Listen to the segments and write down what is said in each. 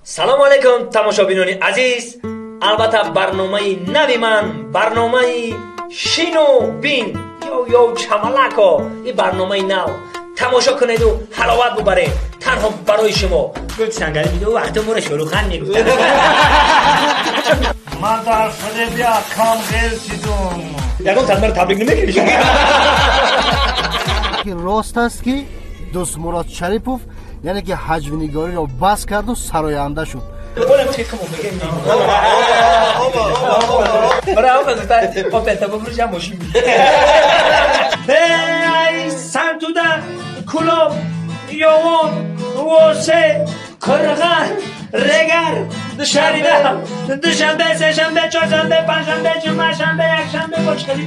Салому алейкум, тамошобинони азиз. Албатта, барномаи нави ман, барномаи «Шину бин» ё чамалако, ин барномаи нав тамошо кунеду ҳаловат бубаред. Танҳо барои шумо. Сангари видео вақто моро Шорухан мегуфтанд. Ман дар фиреби акам ғелтидум. Ягон кас маро табрик намекунӣ? Рост аст, ки Дӯстмурод Шарипов, яъне ки ҳаҷвнигориро бас карду сароянда шуд. Олам чиқим мегем. Браво, опента бубрушам мошин. Эй, Сартуда, Кулоб, Ёвон, Восе, Қурған, Регар, Шарида, Душанбе, сешанбе, чоршанбе, панҷшанбе, ҷумъа, шанбе, якшанбе, бошқали.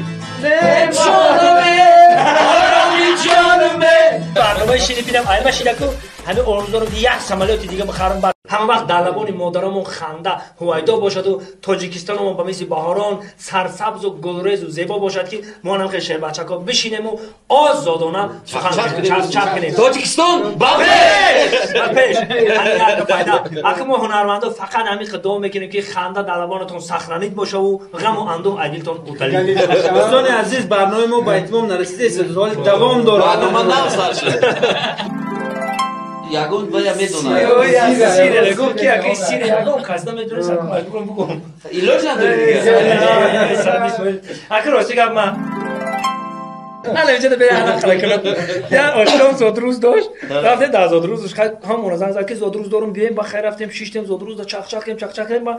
Барномаи «Шини бинам» айма шидаку ҳамин орзу дорам, ки як самолёти дига бихарам. Баъд ҳама вақт дар лабони модарамон ханда ҳувайдо бошаду Тоҷикистонамон ба мисли баҳорон сарсабзу гулрезу зебо бошад, ки мо ҳам хел шербачако бишинему озодона сухан чарх кунем. Тоҷикистон, ба пеш! Ба пеш! Пайда. Аки мо, ҳунармандо, фақат ҳамин дуо мекунем, ки ханда дар лабонатон сахранид бошаву ғаму андӯҳ аз дилтон удалид. Дӯстони азиз, барномаи мо ба итмом нарасидааст, ҳоли давом дорад. Барнома нав сар шуд, ягон бая медонад. Гуфт, ки аки сире ягон кас намедонист, аку маҷбурам бугум. Илоҷ надори дига. Аки рости гап, ман ана инҷа бе ана қалакала я ошном зодрӯз дошт, рафтем дар зодрӯзаш. Ҳамона занг зад, ки зодрӯз дорум, бием. Ба хайр, рафтем, шиштем зодрӯз да, чахчах кардем, чахчах кардем. Ба